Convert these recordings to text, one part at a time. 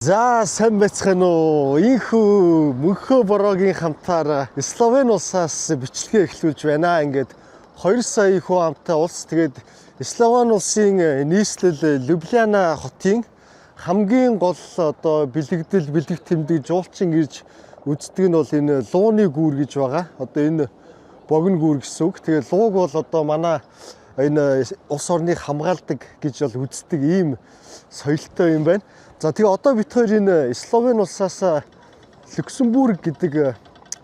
За, сайн байцгаана уу? Инхүү Мөнхөө Бороогийн хамтаар Словен улсаас бичлэгээ эхлүүлж байна. Ингээд 2 сая хүн амтай улс, тэгээд Словен улсын нийслэл Любляна хотын хамгийн гол одоо бэлэгдэл, бэлэг тэмдэг жуулчин ирж үздэг нь бол энэ лууны гүүр гэж байгаа. Одоо энэ богино гүүр гэсэн үг. Тэгээд лууг бол одоо манай энэ улс орныг хамгаалдаг гэж бол үздэг ийм соёлтой юм байна. За, тэгээ одоо бид хоёр энэ Словен улсаас Люксембург гэдэг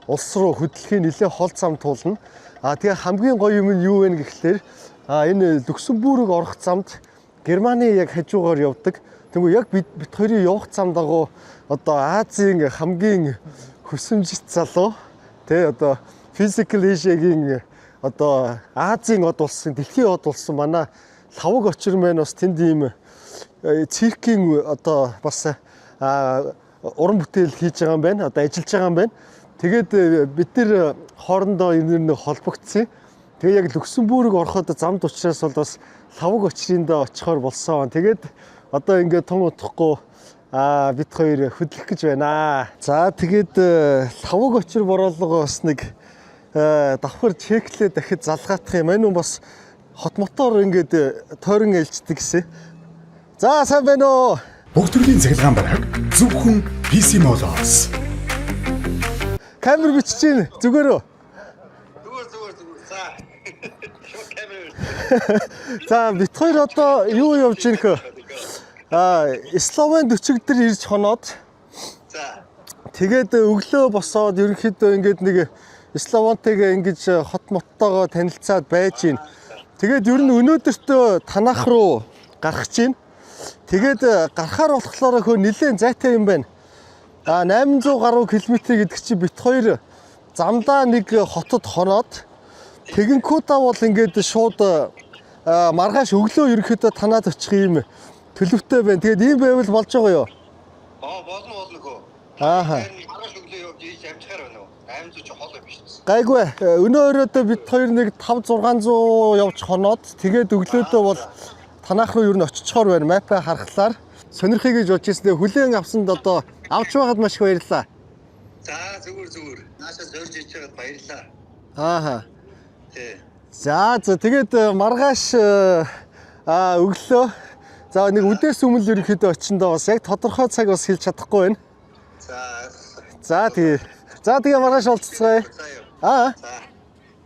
улс руу хөдлөхийн нэлээд хол зам туулна. А тэгээ хамгийн гоё юм нь юу вэ гэхлээр энэ Люксембург орох замд Германы яг хажуугаар явдаг. Тэгвэл яг бид хоёрын явах зам дагуу одоо Азийн хамгийн хөсөмжит залуу, тэ, одоо Physical Asia-гийн одоо Азийн од болсон, дэлхийн од болсон манай Лхаваг Очир маань бас тэнд ийм циркийн одоо бас уран бүтээл хийж байгаа юм байна. Одоо ажиллаж байгаа юм байна. Тэгээд бид нар хоорондоо энэ нэг холбогдсон. Тэгээ яг Люксембург ороход замд учраас бол бас Лхаваг Очириндээ очихоор болсон. Тэгээд одоо ингээд тун удахгүй бид хоёр хөдлөх гэж байна. За, тэгээд Лхаваг Очир Бороолгоо бас нэг давхар check лээ, дахид залгаатах юм. Энэ бас хот мотоор ингээд тойрон ээлждэг гэсэн. За, сайн байна уу? Бүх төрлийн цахилгаан барааг зөвхөн PC Mall-оос. Камер бичиж чинь зүгээр үү? Зүгээр. За. Шууд камер. За, бид хоёр одоо юу явж ийн хөө? Словенд өчигдөр ирж хоноод тэгээд өглөө босоод ерөнхийдөө ингээд нэг Словентайгаа ингэж хот моттойгоо танилцаад байж гин. Тэгээд ер нь өнөөдөртөө танах руу гарах чинь. Тэгээд гарахаар болохоор хөө нилээн зайтай юм байна. 800 гаруй километр гэдэг чинь бид хоёр замдаа нэг хотод хоноод тэгэнгүүтээ бол ингээд шууд маргааш өглөө ерөнхийдөө танаад очих юм төлөвтэй байна. Тэгээд ийм байвал болж байгаа юу? Аа, болно хөө. Ааха. Тэр маргааш өглөө явж ийж амжихаар байна уу? 800 чи хол юм биш үү? Гайгүй. Өнөө өрөөдөө бид хоёр нэг 5 600 явж хоноод тэгээд өглөөдөө бол танах руу ер нь очичхоор байна. Map аа харахлаар сонирхъя гэж бодож ирсэн. Хүлээн авсанд, одоо авч байгаад маш их баярлалаа. За, зүгээр. Наашаа зорж иж байгаад баярлалаа. Ааха. Тий. За, тэгээд маргааш өглөө, за, нэг үдээс өмнө ерөнхийдөө очиндоо бас яг тодорхой цаг бас хэлж чадахгүй байна. За. За, тэгээ. За, тэгээ маргааш уулзцгаая. За юу. Аа. За.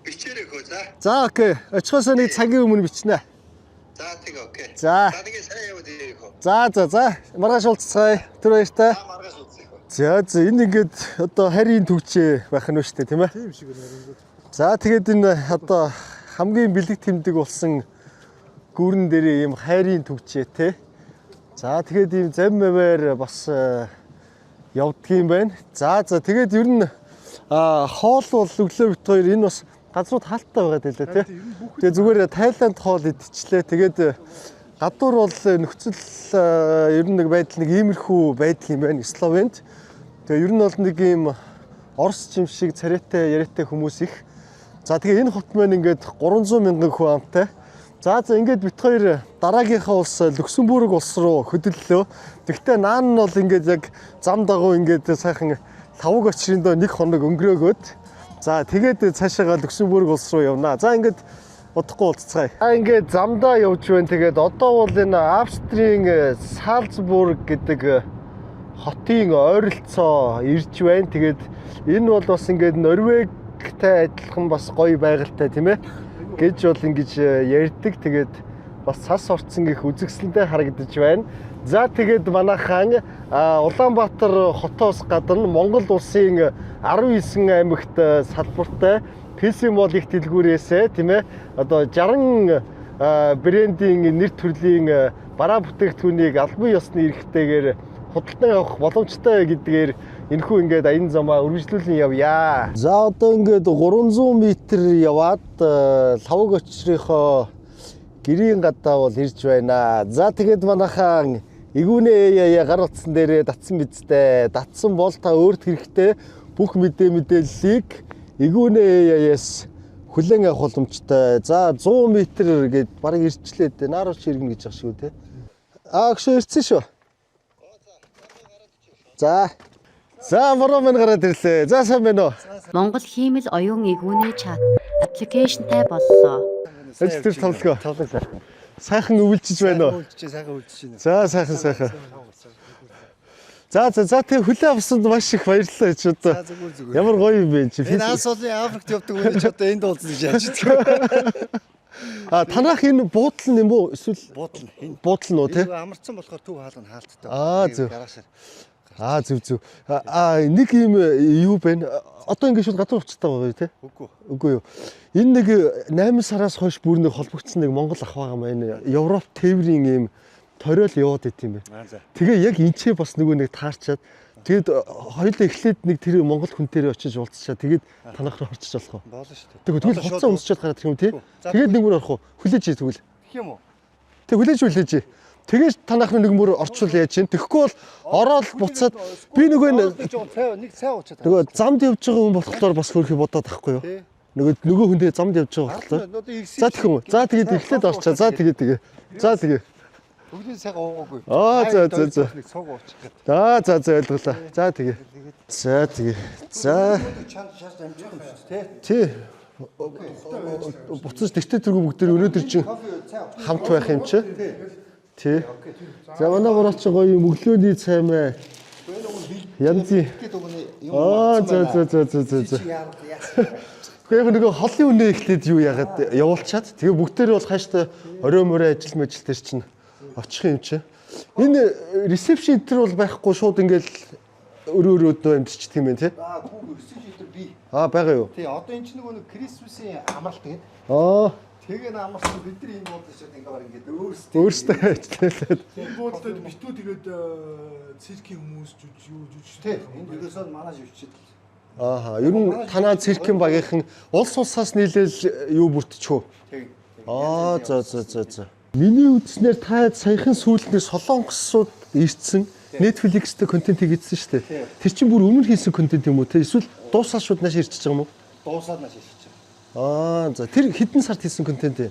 Бичээрэй хөө, за. За, okay. Очихоосоо нэг цагийн өмнө бичнэ. За, тэг, okay. За. За, тэгээ сайн яваад ирээ хөө. За. Маргааш уулзцгаая. Түр баяртай. За, маргааш уулзъя хөө. За, энэ ингээд одоо харийн түгжээ байх нь шүү дээ, тийм ээ? Тийм шиг байна. За, тэгээд энэ одоо хамгийн бэлэг тэмдэг болсон гүрэн дээр ийм хайрын түгжээ те. За, тэгээд ийм зам маваар бас явдгийм байна. За, тэгээд ер нь хоол бол өглөө бит хоёр энэ бас газрууд хаалттай байгаа даа те. Тэгээ зүгээр Тайланд хоол идчихлээ. Тэгээд гадуур бол нөхцөл ер нь нэг байдал нэг иймэрхүү байдал юм байна Словенд. Тэгээ ер нь бол нэг ийм Орос юм шиг царайтай яриатай хүмүүс их. За, тэгээ энэ хот маань ингээд 300 мянган хүн амтай. За, ингээд бит хоёр дараагийнхаа улс Люксембург улс руу хөдөллөө. Тэгтээ наан нь бол ингээд яг зам дагуу ингээд сайхан Лхаваг Очириндоо нэг хоног өнгөрөөгөөд, за, тэгээд цаашаага Люксембург улс руу явнаа. За, ингээд удахгүй уулзцгаая. За, ингээд замдаа явж байна. Тэгээд одоо бол энэ Австрийн Салцбург гэдэг хотын ойролцоо ирж байна. Тэгээд энэ бол бас ингээд Норвегтэй адилхан бас гоё байгальтай, тийм ээ, гэж бол ингэж ярьдаг. Тэгээд бас цас орцсон гэх үзэсгэлэнтэй харагдаж байна. За, тэгээд манайхан Улаанбаатар хотоос гадна Монгол улсын 19 аймагт салбартай PC Mall их дэлгүүрээсээ, тийм ээ, одоо 60 брендийн нэр төрлийн бараа бүтээгдэхүүнийг албан ёсны эрхтэйгээр худалдан авах боломжтой гэдгээр энэхүү ингээд аян замаа үргэлжлүүлэн явъя. За, одоо ингээд 300 м яваад Лхаваг Очирынхоо гэрийн гадаа бол ирж байна. За, тэгээд манайхан Игүүнэ яя гар утсан дээрээ татсан биз дээ. Татсан бол та өөрт хэрэгтэй бүх мэдээллийг Игүүнэ яяас хүлээн авах боломжтой. За, 100 м гээд бараг ирчлээ дээ. Наарууч иргэн гэж байгаа шүү те. Аа, өгшөө ирсэн шүү. За. За бороо минь гараад ирлээ. За сайн байна уу? Монгол хиймэл оюун эгүүний чат application тай боллоо. Ажил төр товлогоо. Сайхан өвлжиж байна уу? Үлчээ сайхан үлчиж байна. За сайхан сайхан. За за за тэг хүлээ авсанд маш их баярлалаа чи одоо. За зүгээр зүгээр. Ямар гоё юм бэ чи. Энэ анс олон Африкт явдаг хүн чи одоо энд уулзсан гэж яаж чаддаг. А танах энэ буудлын юм уу? Эсвэл Буудлын энэ. буудлын уу те? Энэ амарцсан болохоор төв хаалга нь хаалттай. Аа, зөв. Гараашаар. Аа зөв зөв. А нэг юм юу бэ? Одоо ингэ шууд гадуур уцтай байгаа юу те? Үгүй. Үгүй юу. Энэ нэг 8 сараас хойш бүр нэг холбогдсон нэг Монгол ах байгаа маань Европ тээврийн юм ториол яваад ит юм байна. Аа за. Тэгээ яг энчээ бас нөгөө нэг таарчаад тэгээд хоёулаа эхлээд нэг тэр Монгол хүнтэрээ очиж уулзчаа тэгээд танах руу орчиж болох уу? Болно шүү дээ. Тэгвэл тэгвэл хувцас өмсчээд гараад ирэх юм тий? За, Тэгээд нэг мөр орох уу? Хүлээж ий тэгвэл. Тэгэх юм уу? Тэг хүлээж хүлээж. Тэгээж танах нэг мөр орчвол яаж чинь? Тэгэхгүй бол ороод буцаад би нөгөө цай нэг цай уучаад. нөгөө замд явж байгаа хүн болохоор бас хөрхи бодоод ахгүй юу? Тий. Нөгөө хүндээ замд явж байгаа болохоор. За тэгэх юм уу? За тэгээд эхлээд орчаа. За тэгээд тэгээ. За тэгээ. Өглөө сайхан уугаагүй. Аа, за, за, за. Нэг цуг уучих гээд. За за за ойлголаа. За тэгээ. За тэгээ. За Чанд шаш амжих юм шүү дээ, тий. Буцаж тэртээ тэргүй бүгд өнөөдөр чинь тий? Цай уучих. хамт байх юм чи. Тий. За манай буруу чи гоё юм өглөөний цай мэ. Янзын. Тэгээд өгнө юм. Аа за за за за за за. Яасан. Гэхдээ яг нөгөө холын үнэ эхлээд юу яагаад явуулчаад тэгээ бүгдээрээ бол хааштай орой морой ажил мажил төр чинь очих юм чи. Энэ ресепшн энэ төр бол байхгүй шууд ингээл өрөө өрөөдөө амьдчихдээ юм байна тий. Аа хүүг өсөж өдр би. Аа байгаа юу? Тий одоо эн чинь нөгөө нэг Крисмсийн амралт гэдэг. Аа Тэгээ н амарсан бид нар энэ буудлын шууд ингээ баг ингээд өөрсдөө өөртөө ажиллаад. Энэ буудлууд битүү тэгээд циркийн хүмүүс жүж юу жүжигч тий энд ерөөсөө манай живчид л Ааха ер нь танаа циркийн багийнхан улс улсаас нийлээл юу бүртчихв. тий. Аа за за за за. Миний үзснээр та саяхан сүүлд нэг солонгосууд ирсэн Netflix-тэй контент хийгээдсэн шүү дээ. Тэр чинь бүр өмнө хийсэн контент юм уу те? Эсвэл дуусаад шууд нааш ирчихэж байгаа юм уу? Дуусаад нааш ирчихэж байгаа. Аа за тэр хэдэн сард хийсэн контент вэ?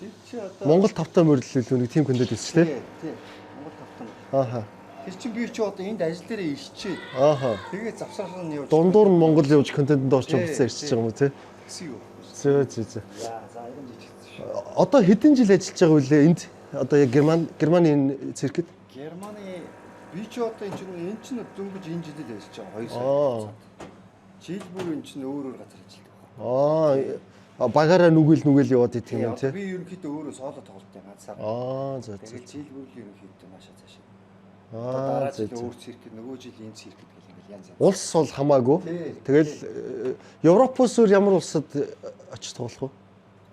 Тэр чи одоо Монгол тавтай морил илүү нэг тийм контент хийсэн шүү дээ. тий тий Монгол тавтан. Ааха. Тэр чин би чи одоо энд ажил дээрээ ирчээд Ааха. тэгээ завсрах нь явж Дундуур нь Монгол явж контентэнд орч Тий, буцаа ирчихэж байгаа юм уу те? тэгсэн юу. Зөө зөө зөө. За за айган жижигсэн шүү. Одоо хэдэн жил ажиллаж байгаа вүлээ энд? Одоо яг Германы энэ циркэд? Германы би чи одоо энэ чинь энэ чинь дөнгөж энэ жилд ажиллаж байгаа 2 сар. Аа. Жил бүр энэ чинь өөр өөр газар ажилладаг. Аа багаараа нүгэл яваад идэх юм те? Би ерөнхийдөө өөрөө соло тоглолтын ганцаар. Аа за за. Тэгээд жил бүр л ерөнхийдөө наашаа цаашаа. Аа Дараа зөө жил зөө. өөр циркэд нөгөө жил энэ циркэд гэл ингээл янз янз. Улс бол хамаагүй. Тий. Тэгэл Европоос өөр ямар улсад очиж тоглох вэ?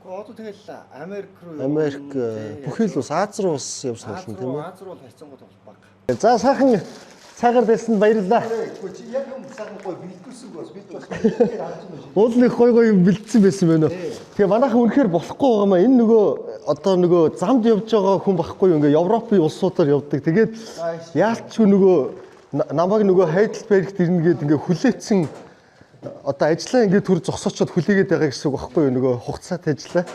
Гэхдээ одоо тэгэл Америк руу Америк, бүхий л улс, Аз руу бас явж тоглоно тийм үү? Аз руу бол харьцангуй тоглолт баг. За сайхан цагаар дэлсэнд баярлалаа. Үгүй чи яг юм сайхан гоё бэлдүүлсэн бас бид бас бэлдгээр харж байна шүү. Уул нэг гой гой юм бэлдсэн байсан байна уу? Тэгээ манайхан үнэхээр болохгүй байгаа маа. Энэ нөгөө одоо нөгөө замд явж байгаа хүн байхгүй юу? Ингээ Европын улсуудаар явдаг. Тэгээд яалч нөгөө намайг нөгөө Хайдлбергт ирнэ гээд ингээ хүлээцэн одоо ажиллаа ингээ төр зогсоочод хүлээгээд байгаа гэсэн үг байхгүй юу? Нөгөө хугацаатай ажиллаа.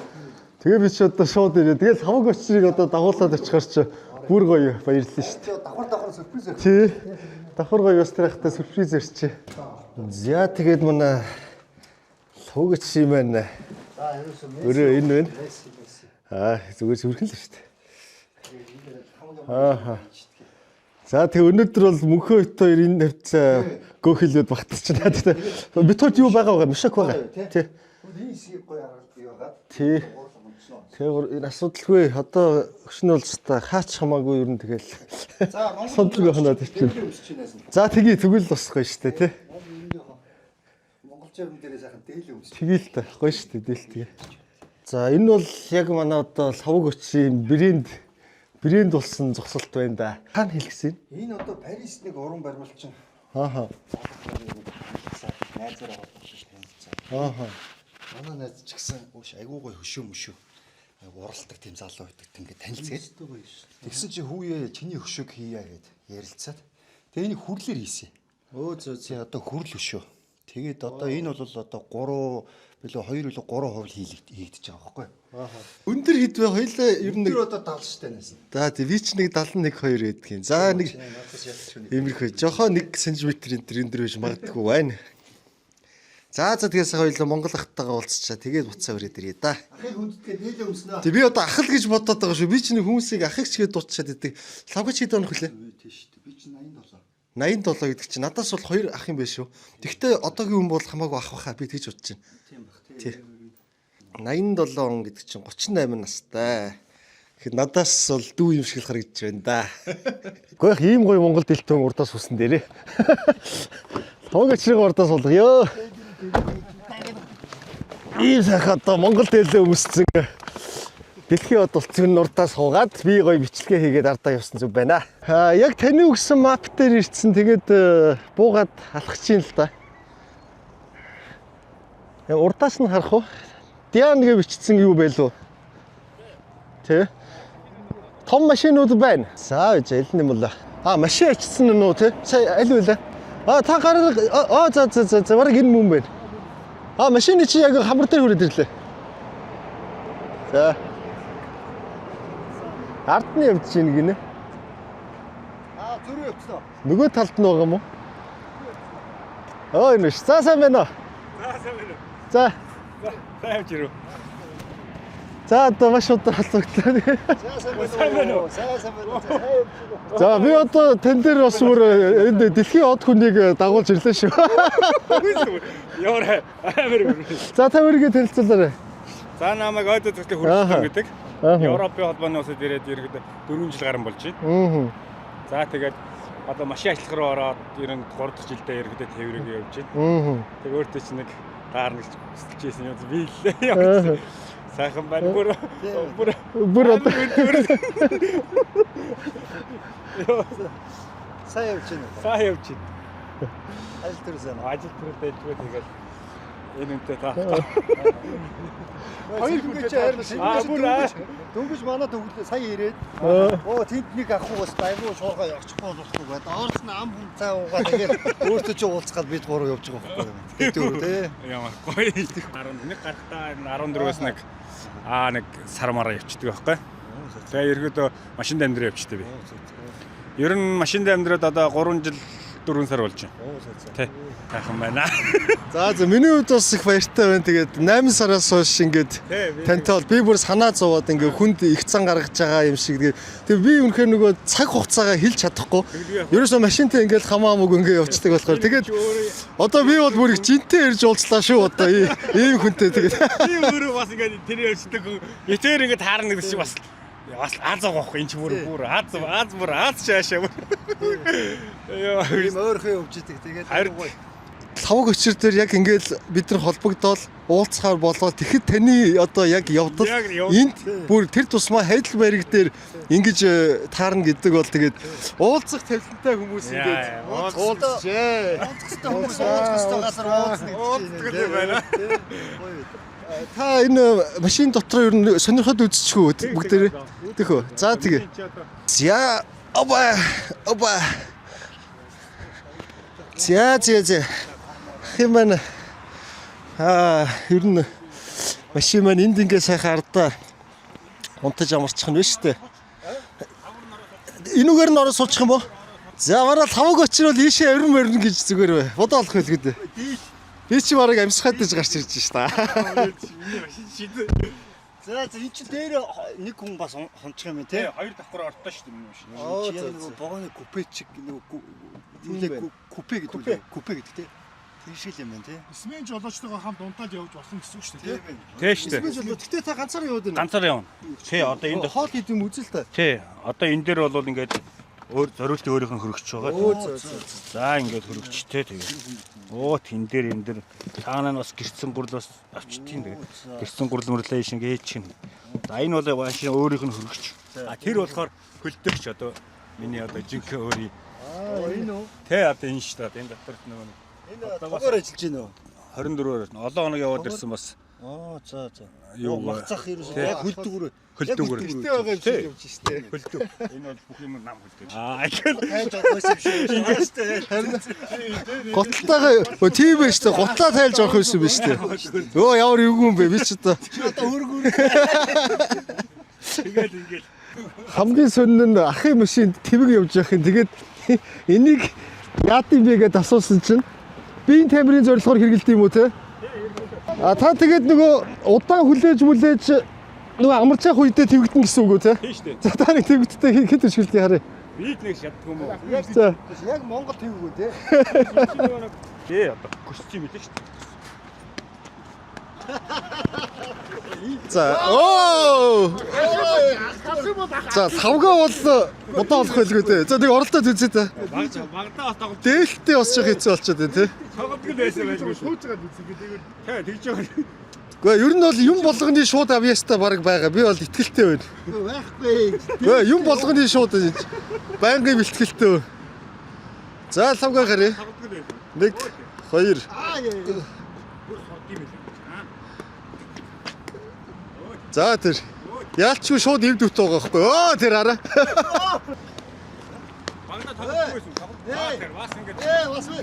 Тэгээ би чи одоо шууд ирээ. Тэгэл хамаг очрыг одоо дагуулад очихоор чи бүр гоё баярлалаа шүү дээ. Давхар сюрприз өгөх. Тий. Давхар гоё бас тэр хахта сюрприз ирчээ. За тэгээд манай лугч юм байна. За ерөөсөө Өрөө энэ байна. Месси Месси. Аа зүгээр зүрхэн л шүү дээ. Ааха. За тэг өнөөдөр бол мөнхөө бит хоёр энэ хавцаа гөөхөлүүд багтчихна. Тэгтээ бит хоёрт юу байгаа байгаа мишок байгаа. Тий. Энэ хэсгийг гоё харгалт яагаад Тий. гурлан өмснө. Тэгээ энэ асуудалгүй одоо хөшнө бол та хаач хамаагүй ер нь тэгэл. За Монгол Асуудалгүй хоноод ирчихнэ. өмсөж байна. За тгий тэгвэл босхгүй шүү дээ тий. Монгол жирм дээрээ сайхан дээл өмсөж. Тэгэл та гоё шүү дээ дийл тэгээ. За энэ бол яг манай одоо лавг өчийн брэнд болсон зогсолт байна да. Хаана хэлгэсэн? Энэ одоо Парис нэг уран баримлчин Ааха. найзаараа холбогдож танилцсан. Ааха. Манай найз ч гэсэн ууш айгуу гой хөшөө мөшөө айгуу уралдаг тийм залуу байдаг ингээд танилцгээд. Тэгсэн чи хүүе чиний хөшөөг хийя гэд ярилцаад. Тэгээ энийг хүрлээр хийсэн. Өө зөө Тий одоо хүрл хөшөө. Тэгээд одоо энэ бол одоо 3 билүү 2 билүү 3% хийгдэж байгаа байхгүй. Өндөр хэд вэ? Хоёлаа ер нь нэг Тэр одоо 70 штэ нэсэн. За тий би ч нэг 71 2 байдаг юм. За нэг Надаас ялчих нэг. иймэрхүү жохоо 1 см энэ төр өндөр байж магадгүй байна. За за тэгээс хоёлаа Монгол ахтайгаа уулзчаа. Тэгээд буцаа өрөөд ирье да. Ахыг хүндэтгээ нийлээ өмснө. Тэг би одоо ах л гэж бодоод байгаа шүү. Би ч нэг хүмүүсийг ахыг ч гэж дуудчихад идэг. Лавгач хэд онох вүлээ? Тийш шүү дээ. Би чинь 87. 87 гэдэг чинь надаас бол хоёр ах юм байна шүү. Тэгвэл одоогийн хүн бол хамаагүй ах баха би тэгж бодож байна. Тийм бах тий. 87 он гэдэг чинь 38 настай. Тэгэхээр надаас бол дүү юм шиг л харагдаж байна да. Гэхдээ их ийм гоё Монгол дэлтэн урдаас сусан дээрээ. Тоогач шиг урдаас суулга ёо. Ийм сайхан одоо Монгол дэлээ өмссөн. Дэлхийн од улцын урдаас суугаад би гоё бичлэгээ хийгээд ардаа явсан зүг байна. Аа яг таны өгсөн мап дээр ирсэн. Тэгээд буугаад алхах чинь л да. Яг урдаас нь харах уу? Диан гэж бичсэн юу байлуу? Тэ? Том машинууд байна. За үгүй аль нь юм бол. А машин ачсан нь үү тэ? Сая аль вэ? А та гараа аа за за за за бараг энэ мөн байна. А машины чи яг хамар дээр хүрээд ирлээ. За. Ард нь явж гин гинэ. Аа зөрүү явцсан. Нөгөө талд нь байгаа юм уу? Ой нүш. За сайн байна уу? За сайн байна уу? За. Сайн явж ирв. За одоо маш удаан халуугдлаа. Сайн байна уу? Сайн сайн байна уу? Сайн явж байна уу? За би одоо тань дээр бас бүр энэ дэлхийн од хүнийг дагуулж ирлээ шүү. Ямар амар юм. За та өөрийгөө танилцуулаарай. За намайг ойдод зүрхтэй Ааха. хүрсэн гэдэг. Ааха. Европын холбооны улсад ирээд ерөнхийдөө 4 жил гарan болж байна. Аа. За тэгээд одоо машин ажиллах руу ороод ер нь 3 дахь жилдээ ерөнхийдөө тээврийг явж байна. Аа. Тэг өөртөө чи нэг даарна гэж хүсэлж байсан юм би л явж. Сайхан байна. Бүр бүр Бүр одоо Сайн явж байна уу? сайн явж байна. Ажил төр сайн. Ажил төрөл дайжгүй тэгээд энэ үнтэй та. Хоёр хүн чи харин Аа, бүр аа. дөнгөж манай төвлөө сая ирээд оо тэнд нэг ах уу бас айгуу шуурга очихгүй болохгүй байд. Доорс нь ам хүн цай уугаа тэгээд өөртөө чи уулзгаад бид гурав явж байгаа байхгүй юу? Тэр тий. Ямар гоё. 11 гарахтаа 14-өөс нэг аа нэг сар мараа явчихдаг байхгүй. Тэгээ ерөөдөө машинд амьдраа явчихдаг би. Ер нь машинд амьдраад одоо 3 жил 4 сар болж байна. Тэ. Сайхан байна. За за миний хувьд бас их баяртай байна. Тэгээд 8 сараас хойш ингээд Тий, би- тантай бол би бүр санаа зовоод ингээд хүнд их зан гаргаж байгаа юм шиг. Тэгээд тэгээд би үнэхээр нөгөө цаг хугацаагаа хэлж чадахгүй. Ерөөсөө машинтай ингээд хамаа хамаагүй ингээд явцдаг болохоор тэгээд одоо би бол бүр их жинтэй ирж уулзлаа шүү одоо ийм хүнтэй тэгээд Би өөрөө бас ингээд тэр явчихдаг. Итээр ингээд таарна гэдэг чинь бас бас аз байгаа байхгүй энэ чи бүр бүр аз аз бүр аз шаашаа. Йоо. Тийм ойрхон явж идэг. Тэгээд Харин лавг өчр дээр яг ингээд бид нар холбогдоол уулзахаар болоод тэгэхэд таны одоо яг явдал Яг явдал. энд бүр тэр тусмаа хайдл бариг дээр ингэж таарна гэдэг бол тэгээд уулзах тавилантай хүмүүс ингээд Яа, яа, уулзжээ. уулзах хэрэгтэй хүмүүс уулзах хэрэгтэй газар уулзна Уулздаг гэж юм байна. Гоё. Та энэ машин дотор ер нь сонирхоод үзчихв үү бүгдээрээ? Тэхөө. За тэгээ. За оба оба. За за за. Хэм маань аа ер нь машин маань энд ингээ сайхан ардаа унтаж амарчих нь байна шүү дээ. Энүүгээр нь ороо суучих юм уу? За бараа лавг очирвол ийшээ авирн морин гэж зүгээр бай. Бодоо олох байлгүй дээ. Би чи бараг амьсгаад гэж гарч ирж шээ. За за энэ чинь дээр нэг хүн бас хончих юм тий. Тэ хоёр давхар ортой шүү дээ миний машин. Аа яг нөгөө вагоны купечик нөгөө юу купе гэдэг үү? Купе гэдэг тий. Тэр шиг л юм байна тий. Смен жолоочтойгоо хамт унтаад явж болсон гэсэн үг шүү дээ. Тийм байна. Тэ шүү дээ. Гэтэ та ганцаараа яваад байна. Ганцаар явна. Тэ одоо энд Хоол хийд юм үзэл та. Тэ одоо энэ дээр бол ингээд өөр зориулт өөрийнх нь хөрөгч байгаа. Өө зөө зөө. За ингээд хөрөгчтэй тэгээд. Оо тэн дээр энэ дээр цаана нь бас гэрцэн гурл бас авчтiin тэгээд. Гэрцэн гурл мөрлөө шиг ээж чинь. За энэ бол машин өөрийнх нь хөрөгч. А тэр болохоор хөлдөгч одоо миний одоо жинхэнэ өөрийн. Аа энэ үү? Тэ одоо энэ шүү дээ. Энэ дотор нөгөө нэг Энэ тогоор ажиллаж байна уу? 24-оор олон хоног яваад ирсэн бас Аа, за за. Юу Магцах ерөөсөө яг хөлдөгөр. Хөлдөгөр. Гэтэ байгаа юм шиг явж штэ. Хөлдөг. Энэ бол бүх юм нам хөлдөг. Аа ингээд Тайлж авах байсан юм шиг. Гуталтайгаа өө тийм байж штэ. Гутлаа тайлж авах байсан биш штэ. Өө ямар эвгүй юм бэ? Би ч одоо Чи одоо хөргөр. тэгээд ингээд хамгийн сонин нь ахын машинд твэг явж явах юм. Тэгээд энийг яад юм бэ гэдээ асуусан чинь биеийн тамирын зорилгоор хэрэгэлдэг юм уу те? А та тэгээд нөгөө удаан хүлээж мүлээж нөгөө амарч явах үедээ твэгдэн гэсэн үг үү те? тийм штэ. За та нэг твэгдтэй хэд өшгөлтийг харъя. Би л нэг шатдаг юм уу? За Яг Монгол твэг үү те. Тий одоо костюм илээ штэ. За оо. За лавга бол удаан болох байлгүй те. За нэг оролдоод үзье та. Баг багдаа бас тоглолт Дээлтэй бас жоох хэцүү болчиход байна те. тоглолтгүй байсан байлгүй шүү. Сууж байгаа үзье гэдэг. Тий тэгж байгаа. Гэхдээ ер нь бол юм болгоны шууд авьяастай баг байгаа. Би бол итгэлтэй байна. Байхгүй. Гэхдээ юм болгоны шууд байнгын бэлтгэлтэй байна. За лавга гаръя. Тоглолтгүй байсан. 1 2 Аа яа. Бүр хот юм билээ. За тэр. Яалчгүй шууд эвд өвт байгаа байхгүй. Оо тэр араа. Багдаа тоглолтгүй байсан. Тоглолт. Аа тэр бас ингээд Ээ бас вэ.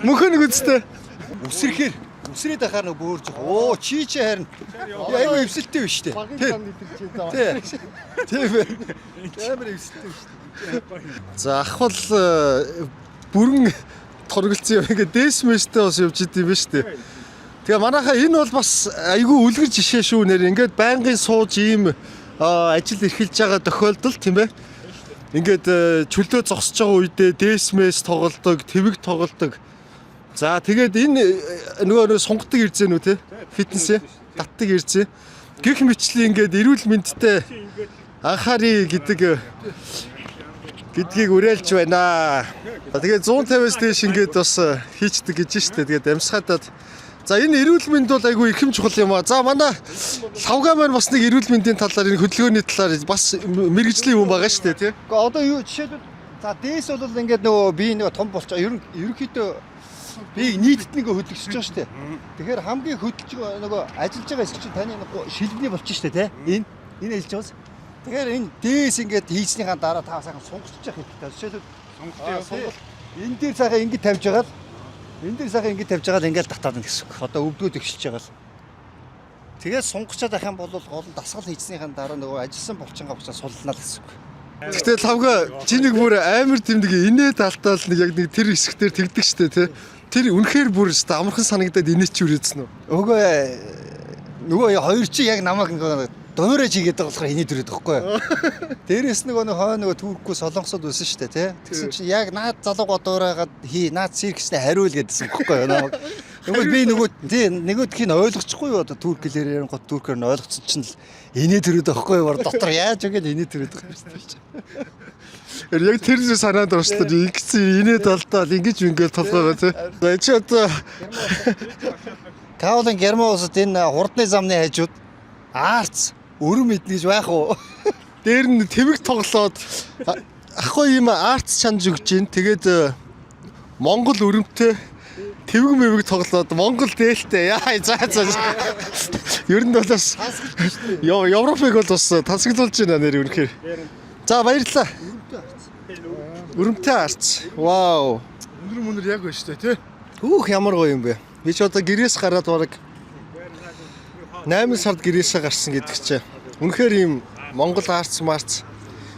Мөнхөн нэг үстэй. Үсрэхээр үсрээд ахаар нэг бөөрж. Оо чи чи харин айгүй эвсэлтэй биш үү? Тий. Тий. Тийм ээ. Амар эвсэлтэй биш. За ах бол бүрэн торголцсон юм ингээ дээш мэштэй бас явж идэм биш үү? Тэгээ манайхаа энэ бол бас айгүй үлгэр жишээ шүү нэр ингээд байнгын сууж ийм ажил эрхэлж байгаа тохиолдол тийм ээ. Ингээд чөлөө зогсож байгаа үедээ дээш мэш тоглодог, твэг тоглодог. За тэгээд энэ нөгөө сунгадаг ирзэн үү те? Фитнес татдаг ирзэн. Гэх мэтлэн ингээд эрүүл мэндтэй анхаарья гэдэг гэдгийг уриалж байна. За, Тэгээд 150-аас дээш ингээд бас хийчдэг гэж штэ. Тэгээд амьсгаадад За энэ эрүүл мэнд бол айгүй ихэм чухал юм а. За манай лавга маань бас нэг эрүүл мэндийн талаар энэ хөдөлгөөний талаар бас мэрэгжлийн хүн байгаа штэ тий. Гэхдээ одоо юу жишээлбэл за дээс бол ингээд нөгөө би нөгөө том болчих. Ер нь ерөнхийдөө би нийтэд нэг хөдөлгөж байгаа шүү дээ. Тэгэхээр хамгийн хөдөлж байгаа нөгөө ажиллаж байгаа хэсэг чинь таны нөгөө шилбэний болчих шүү дээ тий. Энэ энэ ажиллаж байгаас. Тэгэхээр энэ дээс ингээд хийснийхаа дараа та сайхан сунгасчих хэрэгтэй. Жишээлбэл сонголт. энэ дээр сайхан ингэж тавьж байгаа л энэ дээр сайхан ингэж тавьж байгаа л ингээд татаад байна гэсэн үг. Одоо өвдгөөд өгшөж байгаа л. Тэгээд сунгачаад байх юм бол гол нь дасгал хийснийхаа дараа нөгөө ажилласан булчингаа буцаа суллана л гэсэн үг. Гэхдээ лавга чи нэг бүр амар тийм нэг инээ талтаал нэг яг нэг тэр хэсэгтэр тэгдэг штэ тий. Тэр үнэхээр бүр штэ амархан санагдаад инээ чи үрээдсэн үү? Өгөө нөгөө хоёр чи яг намайг нөгөө дуурайж хийгээд байгаа болохоор инээ төрөөд байхгүй юу? Дээрээс нөгөө нэг хой нөгөө түркгүй солонгосод байсан шүү дээ тий. Тэгсэн чинь яг наад залууга дуурайгаад хий наад циркснээ хариул гэдсэн байхгүй юу намайг. Нөгөө би нөгөө тий нөгөөдхийг нь ойлгочихгүй юу одоо түрк хэлээр ярин гот түркээр нь ойлгоцсон чинь л инээ төрөөд байхгүй юу дотор яаж өгöl инээ төрөөд байгаа юм шүү дээ. Яг тэр зүйл санаанд орчлоо. Ингэсэн инээ талтаал ингэж ингээл толгоогоо тий. За чи одоо Каолын Герман улсад энэ хурдны замны хажууд арц өрөм иднэ гэж байх уу? дээр нь твэг тоглоод ахгүй ийм арт чанж өгч гин. Тэгээд Монгол өрөмтэй твэг мэвэг тоглоод Монгол дээлтэй. Яа за за. Ер нь бол бас Европыг бол бас тасгалуулж байна нэр үнэхээр. За баярлалаа. Өрөмтэй арц. Вау. Өндөр мөндөр яг байна шүү дээ тий. Түүх ямар гоё юм бэ? Би ч одоо гэрээс гараад бараг 8 сард гэрээсээ гарсан гэдэг чинь. Үнэхээр ийм Монгол арц марц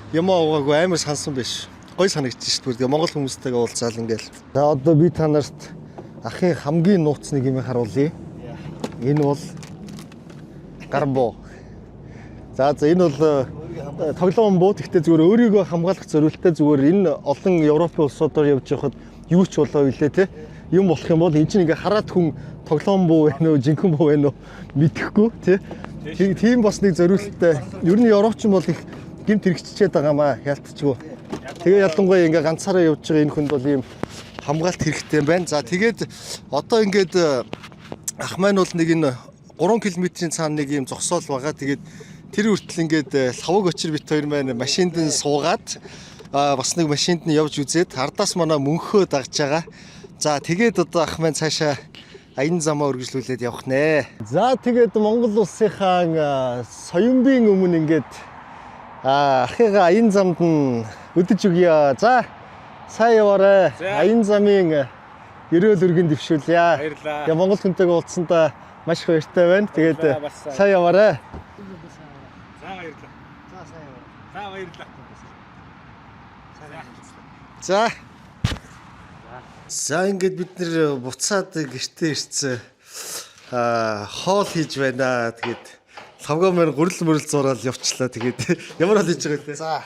юм уугаагүй амар сансан биш. Гоё санагдчих шүү дээ. Монгол хүмүүстэйгээ уулзаал ингээл. За одоо би та нарт ахын хамгийн нууц нэг юм харуулъя. Энэ бол гарбуу. За за энэ бол тоглоом буу. Гэхдээ зүгээр өөрийгөө хамгаалах зорилттой зүгээр энэ олон Европын улсуудаар явж байхад юу ч болоо билээ те. Юм болох юм бол эн чинь ингээ хараад хүн тоглоом буу байна уу, жинхэнэ буу байна уу мэдэхгүй те. Тийм бас нэг зорилттой. Ер нь Европчин бол их гэмт хэрэгччээд байгаа маа ялтчгүй. Тэгээ ялангуяа ингээ ганцаараа явж байгаа энэ хүнд бол ийм хамгаалт хэрэгтэй юм байна. За тэгээд одоо ингээд ах маань бол нэг энэ 3 км-ийн цаана нэг ийм зогсоол байгаа. Тэгээд тэр хүртэл ингээд лавг очир бит хоёр маань машинд нь суугаад бас нэг машинд нь явж үзээд ардаас манай мөнхөө дагж байгаа. За тэгээд одоо ах маань цаашаа аян замаа үргэлжлүүлээд явах нэ. За тэгээд Монгол улсынхаа соёмбийн өмнө ингээд ахыгаа аян замд нь өдөж өгье. За сайн яваарай. Аян замын ерөөл өргөн дэвшүүлье. Баярлалаа. Тэгээ Монгол хүнтэйгээ уулзсандаа маш их баяртай байна. Тэгээд Баярлалаа, бас сайн. сайн яваарай. За баярлалаа. За сайн яваа. За баярлалаа. За. За ингээд бид нэр буцаад гэртээ ирсэн. Хоол хийж байна. Тэгээд лавга маань гурил мөрөл зураал явчлаа. Тэгээд ямар хоол хийж байгаа вэ? За.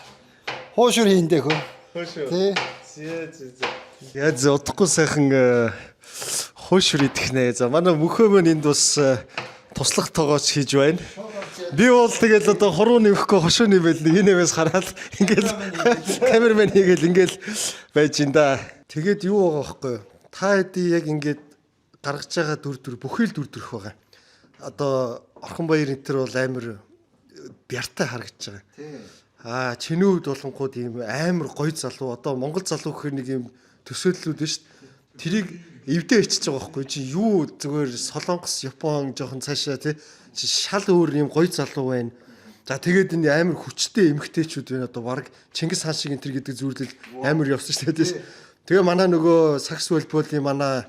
Хуушур хийндэ хөө. Хуушур. Тий. Зэ зэ зэ. Яа зэ удахгүй сайхан хуушур идэх нэ. За манай мөхөө маань энд бас туслах тогооч хийж байна. Би бол тэгэл одоо хуруу нэмэхгүй хошуу нэмэл нэг нэмээс хараад ингээл камермен хийгээл ингээл байж ин да. Тэгээд юу байгаа байхгүй юу? Та хэдий яг ингээд гаргаж байгаа дүр төр бүхий л дүр төрх байгаа. Одоо Орхон баяр энэ төр бол амар бяртай харагдаж байгаа. Чиний хувьд болонгууд ийм амар гоё залуу одоо Монгол залуу гэхээр нэг ийм төсөөллүүд байна шүү дээ. Тэрийг эвдээ ичиж байгаа байхгүй чи юу зүгээр Солонгос, Япон жоохон цаашаа тий чи шал өөр ийм гоё залуу байна. За тэгээд энэ амар хүчтэй эмэгтэйчүүд байна одоо баг Чингис хаан шиг энэ төр гэдэг зүйлэл амар явсан шүү дээ тий. Тэгээ манай нөгөө сакс волейболын манай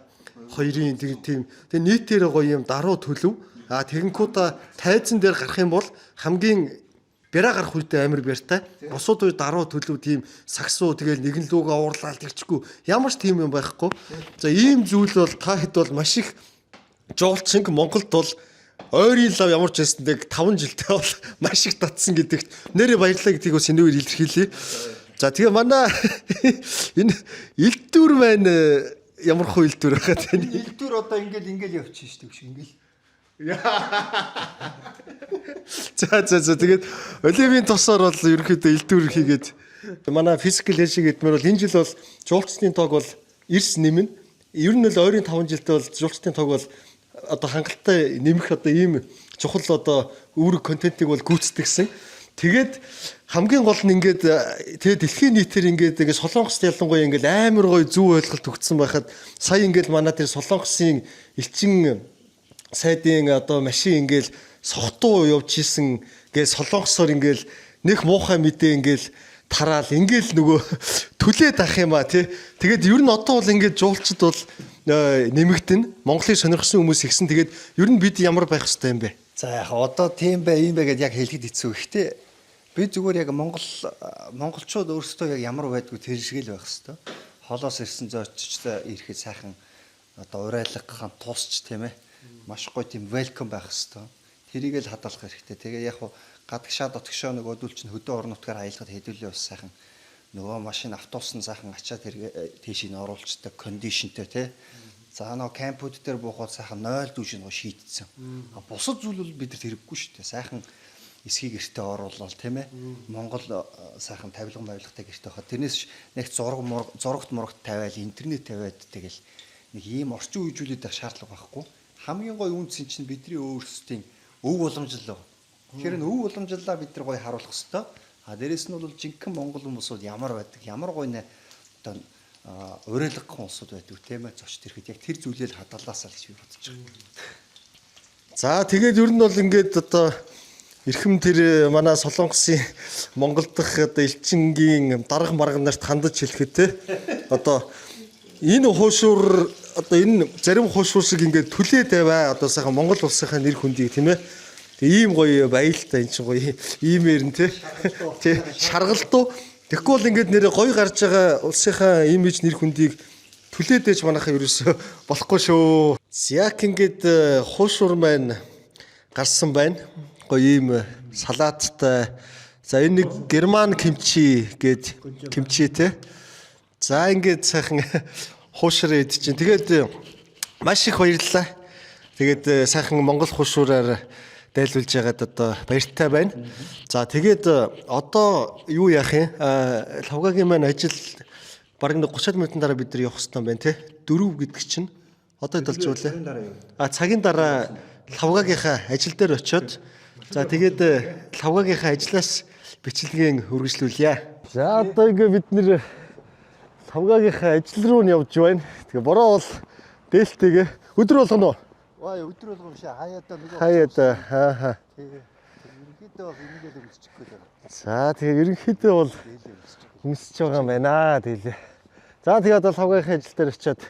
хоёрын тэг тийм тэгээ нийтээр гоё юм даруй төлөв. Тэгэнгүүтээ тайзан дээр гарах юм бол хамгийн бяраа гарах үедээ амар бяртай. Бусууд үе даруй төлөв тийм сагсуу тэгэл нэгэн лүүгээ уурлаал тэрчгүй ямар ч тийм юм байхгүй. За ийм зүйл бол та хэд бол маш их жуулчинг Монголд бол ойрын лав ямар ч байсан нэг 5 жилдээ бол маш их татсан гэдэгт нэрээ баярлалаа гэдгийг бас энэ үеэр илэрхийлье. За тэгээ манай энэ элдвэр маань ямар хөө элдвэр байхад тань. Элдвэр одоо ингээл ингээл явчих шүү дээ ингээл. За тэгээд Оливийн тосоор бол ерөнхийдөө элдвэр хийгээд манай физикал хэшиг гэдмээр бол энэ жил бол жуулчдын тоог бол эрс нэмнэ. Ер нь л ойрын 5 жилдээ бол жуулчдын тоог бол одоо хангалттай нэмэх одоо ийм чухал одоо үүрэг контентыг бол гүйцэтгэсэн. Тэгээд хамгийн гол нь ингээд тэгээ дэлхийн нийтээр ингээд ингээд Солонгост ялангуяа ингээд амар гоё зөв ойлголт өгсөн байхад сая ингээд манай тэр Солонгосын элчин сайдын одоо машин ингээл сохтуу явж исэн гээ солонгосоор ингээл нэх муухай мэдээ ингээл тараал ингээл нөгөө түлээд ах юм а тий. Тэгээд ер нь одоо бол ингээд жуулчд бол нэмэгдэн Монголыг сонирхсан хүмүүс ихсэн. Тэгээд ер нь бид ямар байх хэвтэй юм бэ? За яг одоо тийм бай, ийм бай гэдээ яг хэлэхэд хэцүү ихтэй. Би зүгээр яг Монгол монголчууд өөрсдөө яг ямар байдгүй тэр шиг л байх хэвээр. Холоос ирсэн зочдтой ирэхэд сайхан одоо урайлга хан тусч тийм ээ. Маш гоё тийм welcome байх хэвээр. Тэрийг л хадгалах хэрэгтэй. Тэгээ яг гадагшаа дотгошоо нөгөөдөл чинь хөдөө орон нутгаар аялахад хэдүүлээ бас сайхан нөгөө машин автобус нь сайхан ачаа тэр тийш нь оруулцдаг кондишнтэй тий. За нөгөө кампууд дээр буухад сайхан 0 дүүш нөгөө шийдсэн. А бусад зүйл бол бидэрт хэрэггүй шүү дээ. Сайхан эсхийг гэртээ оруулаад тийм ээ. Монгол сайхан тавилга мавилгатай гэртээ хаа. Тэрнээс нэг зураг зурагт мурагт тавиал интернет тавиад тэгэл нэг ийм орчин үеижүүлээд байх шаардлага байхгүй. Хамгийн гоё үнц чинь бидний өөрсдийн өв уламжлал. Тэгэхээр энэ өв уламжлалаа бид нар гоё харуулах хэвээр. А дээрэс нь бол жинхэнэ монгол хүмүүсүүд ямар байдаг, ямар гоё нэ одоо уриалгах улсууд байдаг тийм ээ. Зочд ирэхэд яг тэр зүйлээ л хадгалаасаа л гэж би бодож байгаа. За тэгээд ер нь бол ингээд одоо эрхэм тэр манай Солонгосын Монгол дахь одоо элчингийн дарга марга нарт хандаж хэлэхэд те одоо энэ хуушуур одоо энэ зарим хуушуур шиг ингээд түлээд тавиа одоо сайхан Монгол улсынхаа нэр хүндийг тийм ээ. Тэг ийм гоё баялтай энэ чинь гоё иймээр нь те тий шаргалдуу. Тэгэхгүй бол ингээд нэрээ гоё гарч байгаа улсынхаа имиж нэр хүндийг түлээд ээж манайхаа ерөөсөө болохгүй шүү. Яг ингээд хуушуур маань гарсан байна. Гоё ийм салааттай. За энэ нэг герман кимчи гээд кимчи те. За ингээд сайхан хуушраа идчихин. Тэгээд маш их баярлалаа. Тэгээд сайхан монгол хуушураар дайлуулж байгаад одоо баяртай байна. За тэгээд одоо юу яах юм? Лавгагийн маань ажил бараг нэг 30 минутын дараа бид нар явах хэрэгтэй юм байна те. 4 гэдэг чинь одоо хэд болж байлаа? Цагийн дараа лавгагийнхаа ажил дээр очиод за тэгээд лавгагийнхаа ажлаас бичлэгийн үргэлжлүүлье. За одоо ингээ бид нэр лавгагийнхаа ажил руу нь явж байна. Тэгээ бороо бол дээлтэйгээ Өдөр болгоно уу? Ваа өдөр болгон биш хаяадаа нөгөө Хаяад аа. Ерөнхийдөө бол энийгээ л өмсчих гээд байгаа. За тэгээ ерөнхийдөө бол өмсөж байгаа юм байна тэгэлээ. За тэгээд одоо лавгийнхаа ажил дээр очиад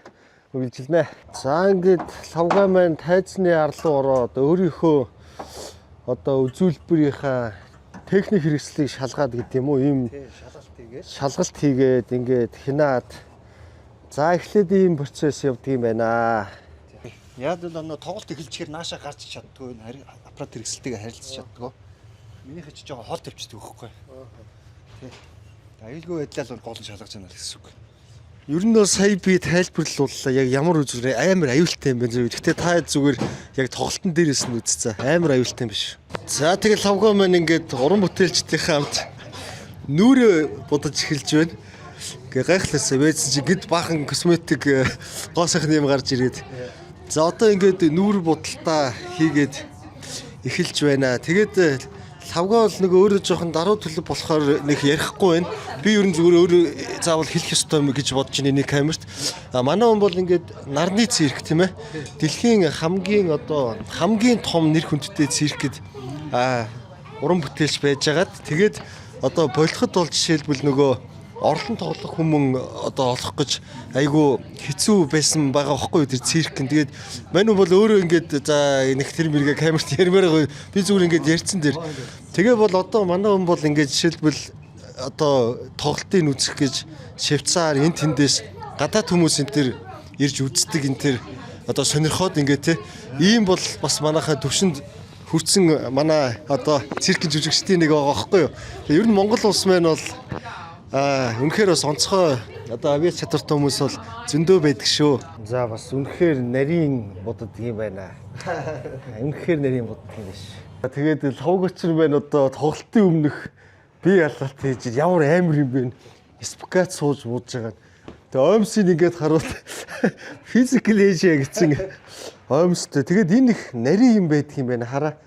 үргэлжилнэ. За ингээд лавгай маань тайзны ар руу ороод өөрийнхөө одоо үзүүлбэрийнхаа техник хэрэгслийг шалгаад гэдэг юм уу ийм Шалгалт хийгээд шалгалт хийгээд ингээд хянаад за эхлээд ийм процесс явдаг юм байна. Яг л нөгөө тоглолт эхэлчихээр нааша гарч чаддгүй энэ аппарат хэрэгсэлтэйгээ харилцаж чаддгүй. Минийхээ чи жоохон хол тавьчихдаг байхгүй. Тий. Аюулгүй байдлаа л гол нь шалгаж байна л гэсэн үг. Ер нь бол сая би тайлбарлууллаа яг ямар үзүүрээ амар аюултай юм байна зүгээр. Гэтэ та зүгээр яг тоглолтын дээрээс нь үзцээ. Амар аюултай юм биш. За тэгэл лавга маань ингээд уран бүтээлчдийнхээ хамт нүрээ будаж эхэлж байна. Ингээ гайхлаасаа байцсан чи гэд баахан косметик гоо сайхны юм гарч ирээд. За одоо ингээд нүүр будалтаа хийгээд эхэлж байна. Тэгээд лавга бол нэг өөрөө жоохон даруй төлөв болохоор нэг ярихгүй байна. Би ер нь зүгээр өөрөө заавал хэлэх ёстой юм гэж бодож байна нэг камерт. А манай хүн бол ингээд нарны цирк тийм ээ. Дэлхийн хамгийн одоо хамгийн том нэр хүндтэй циркэд уран бүтээлч байжгаад тэгээд одоо болоход бол жишээлбэл нөгөө орлон тоглох хүмүүн одоо олох гэж айгүй хэцүү байсан байгаа байхгүй юу тэр цирк нь. Тэгээд мань бол өөрөө ингээд за нэг тэр мэргээ камерт ярмаар байгаа. Би зүгээр ингээд ярьсан тэр. Тэгээ бол одоо манай хүн бол ингээд жишээлбэл одоо тоглолтыг үзэх гэж Швейцар энэ тэндээс гадаад хүмүүс энэ төр ирж үздэг энэ төр одоо сонирхоод ингээд те ийм бол бас манайхаа төвшөнд хүрсэн манай одоо циркийн жүжигчдийн нэг байгаа байхгүй юу. Тэгээ ер нь Монгол улс маань бол үнэхээр бас онцгой одоо авиа чадвартай хүмүүс бол зөндөө байдаг шүү. За бас үнэхээр нарийн буддаг юм байна. Үнэхээр нарийн буддаг юм биш. Тэгээд лавг өчр маань одоо тоглолтын өмнөх би ялалт хийж ямар амар юм бэ? Спкат сууж бууж байгаа. Тэгээ оймсыг ингээд харуул Physical Asia гэсэн оймстой. Тэгээд энэ их нарийн юм байдаг юм байна. Хараа.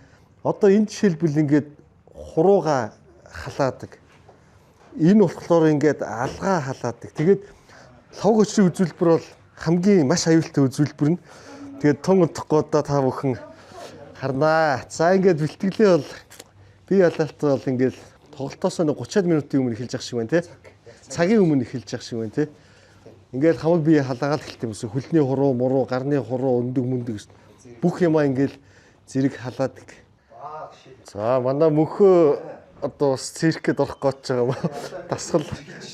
Одоо энэ жишээлбэл ингээд хурууга халаадаг. Энэ болохоор ингээд алгаа халаадаг. Тэгээд лавг өчрийн үзүүлбэр бол хамгийн маш аюултай үзүүлбэр нь. Тэгээд тун удахгүй одоо та бүхэн харнаа. За ингээд бэлтгэлээ бол би ялалт бол ингээд тоглолтоос нэг 30 минутын өмнө эхэлж ах шиг байна те. Цагийн өмнө эхэлж ах шиг байна те. Ингээд хамаг бие халаагаал эхэлт юм шиг хөлний хуруу, муруу, гарны хуруу, өндөг мөндөг гэсэн. Бүх юмаа ингээд зэрэг халаадаг. За манай мөнхөө одоо бас циркэд орох гэж байгаа юм. Дасгал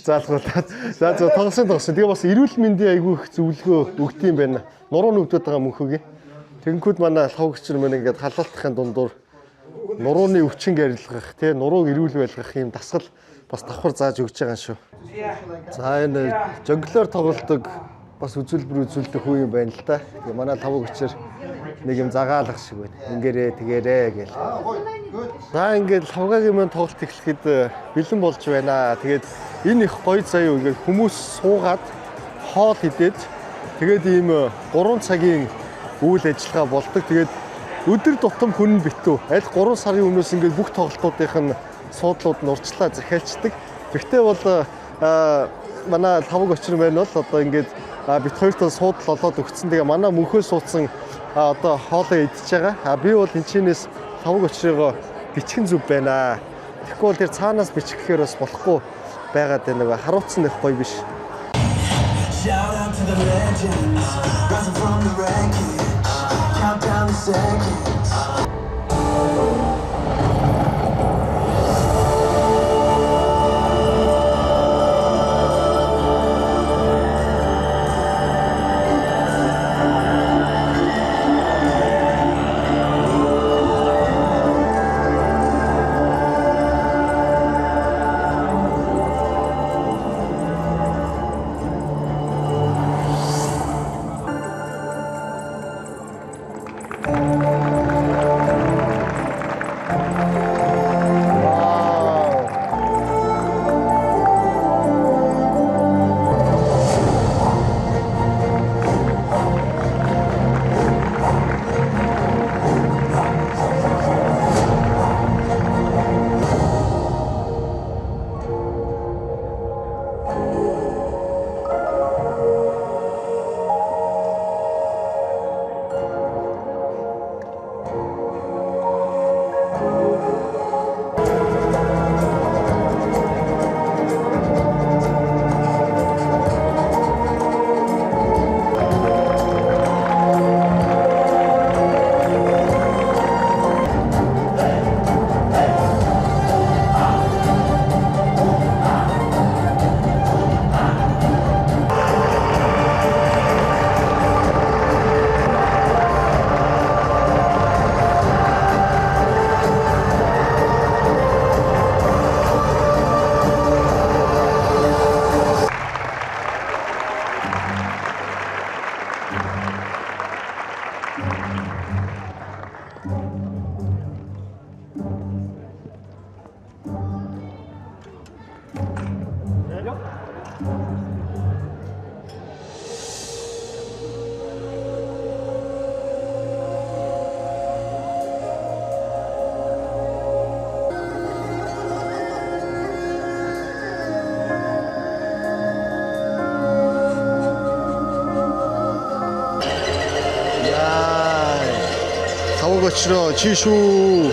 заалгуулаад. За за тоглосон тоглосон. Тэгээ бас эрүүл мэндийн айгүй их зөвлөгөө өгд юм байна. Нуруу нүгдээд байгаа мөнхөөгийн. Тэгэнгүүт манай лавгчэр мань ингээд халаалтахын дундуур нурууны өвчин гарилгах, тэ нурууг эрүүл байлгах юм дасгал бас давхар зааж өгч байгаа юм шүү. За энэ жонглоор тоглолдог бас үзүүлбэр үзүүлдэг хүн юм байна л да. Тэгээ манай лавгчэр нэг юм загаалах шиг байна. Ингээрээ тэгээрээ гэл. За ингээд лавгагийн маань тоглолт эхлэхэд бэлэн болж байна. Тэгээд энэ их гоё заяа ингээд хүмүүс суугаад хоол идээд тэгээд ийм 3 цагийн үйл ажиллагаа болдог. Тэгээд өдөр тутам хүн битүү. Аль 3 сарын өмнөөс ингээд бүх тоглолтуудынх нь суудлууд нь урьдчилаа захиалцдаг. Гэхдээ бол манай лавг очир маань бол одоо ингээд бит хоёрт суудал олоод өгсөн. Тэгээ манай мөнхөө суудсан одоо хоолоо идчихэж байгаа. А би бол энэ чинээс лавг очрыгоо бичгэн зүв байна. Тэгэхгүй бол тэр цаанаас бичих гэхээр бас болохгүй байгаад байна нөгөө харуулсан их гоё биш. Shout out to the legends, rising from the wreckage. Count down the seconds. За. Тавг очроо чи шүү.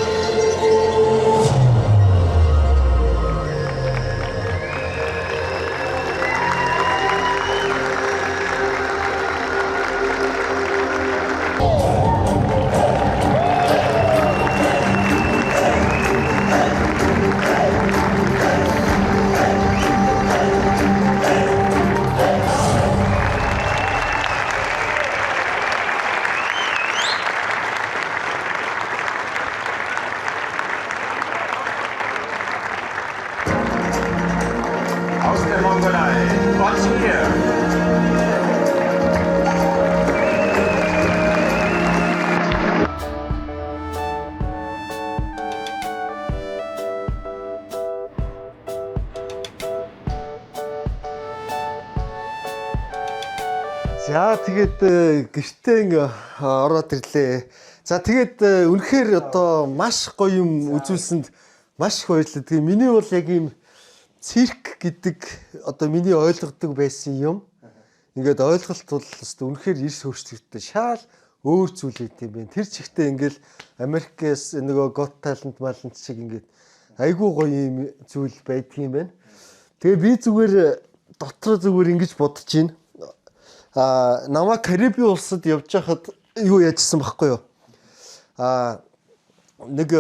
Aus der Mongolei, Ottier. За тэгээд гэртээ ингээ ороод ирлээ. За тэгээд үнэхээр одоо маш гоё юм үзүүлсэнд маш их баярлалаа. Тэгээ миний бол яг ийм цирк гэдэг одоо миний ойлгодог байсан юм. Ингээд ойлголт бол өстө үнэхээр эрс өөрчлөгдөлтэй. Шаал өөр зүйл хийт юм байна. Тэр чигтээ ингээл Америкээс нөгөө Got Talent малант шиг ингээд айгүй гоё юм зүйл байдгийн юм байна. Тэгээ би зүгээр дотроо зүгээр ингэж бодож байна. А намаа Кариби улсад явж байхад юу яжсан байхгүй юу? А нэг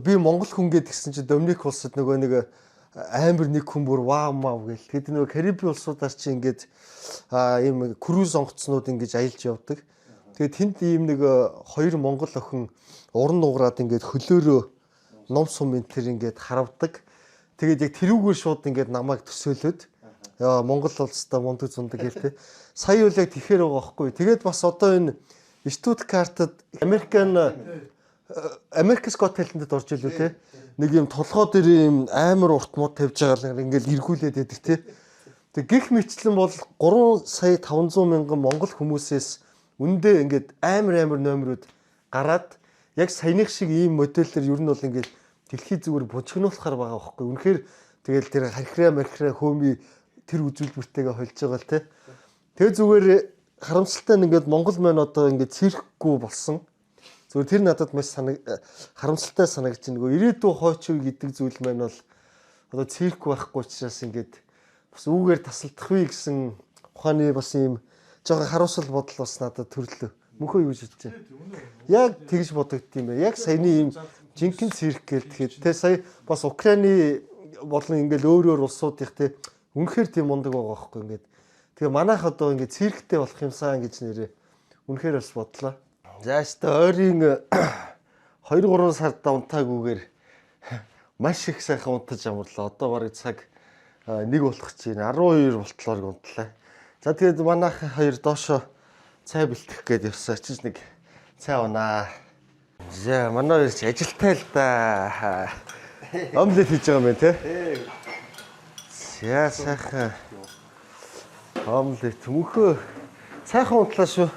би монгол хүн гэдгсэн чи Доминик улсад нөгөө нэг амар нэг хүн бүр вау мав гэл. Тэгэд нөгөө Кариби улсуудаар чи ингээд ийм круиз онгоцнууд ингэж аялж явдаг. Тэгээд тэнд ийм нэг хоёр монгол охин уран нугараад ингээд хөлөөрөө ном сум энэ төр ингээд харавдаг. Тэгээд яг тэрүүгээр шууд ингээд намайг төсөөлөд яа Монгол улстай мундаг зундаг гэл те. Сая үл яг тэгэхэр байгаа байхгүй. Тэгээд бас одоо энэ Штутгартад Американ America's Got Talent-д орж илүү те. Нэг юм толгой дээр юм амар урт мод тавьж байгаа л ингээл эргүүлээд байдаг те. Тэг гих мэтлэн бол 3 сая 500 мянган монгол хүмүүсээс үндэ ингээд амар амар номерууд гараад яг саяных шиг ийм модельлэр ер нь бол ингээд дэлхий зүгээр бужигнуулахар байгаа байхгүй. Үнэхээр тэгэл тэр хархираа мархираа хөөми тэр үзүүлбэртэйгээ холж байгаа л те. Тэгээ зүгээр харамсалтай нь ингээд Монгол маань одоо ингээд циркгүй болсон. Зүгээр тэр надад маш санаг харамсалтай санагдаж байна. Нөгөө ирээдүйн хойч үе гэдэг зүйл маань бол одоо цирк байхгүй учраас ингээд бас үүгээр тасалдах вэ гэсэн ухааны бас ийм жоохон харуулсал бодол бас надад төрлөө. Мөнхөө юу гэж бодож байна? Яг тэгж бодогдсон юм байна. Яг саяны ийм жинхэнэ цирк гээл тэгэхэд те сая бас Украины болон ингээл өөр өөр улсуудынх те үнэхээр тийм мундаг байгаа байхгүй ингээд. Тэгээ манайх одоо ингээд цирктэй болох юмсан гэж нэрээ үнэхээр бас бодлоо. За өстө ойрын 2 3 сард унтаагүйгээр маш их сайхан унтаж амарлаа. Одоо бараг цаг 1 болох чинь 12 болтлоор унтлаа. За тэгээд манайх хоёр доошо цай бэлтгэх гээд явсан. Очиж нэг цай унаа. За манай хоёр ч ажилтай л да. Омлет хийж байгаа юм байна те. За сайхан омлет мөхөө сайхан унтлаа шүү.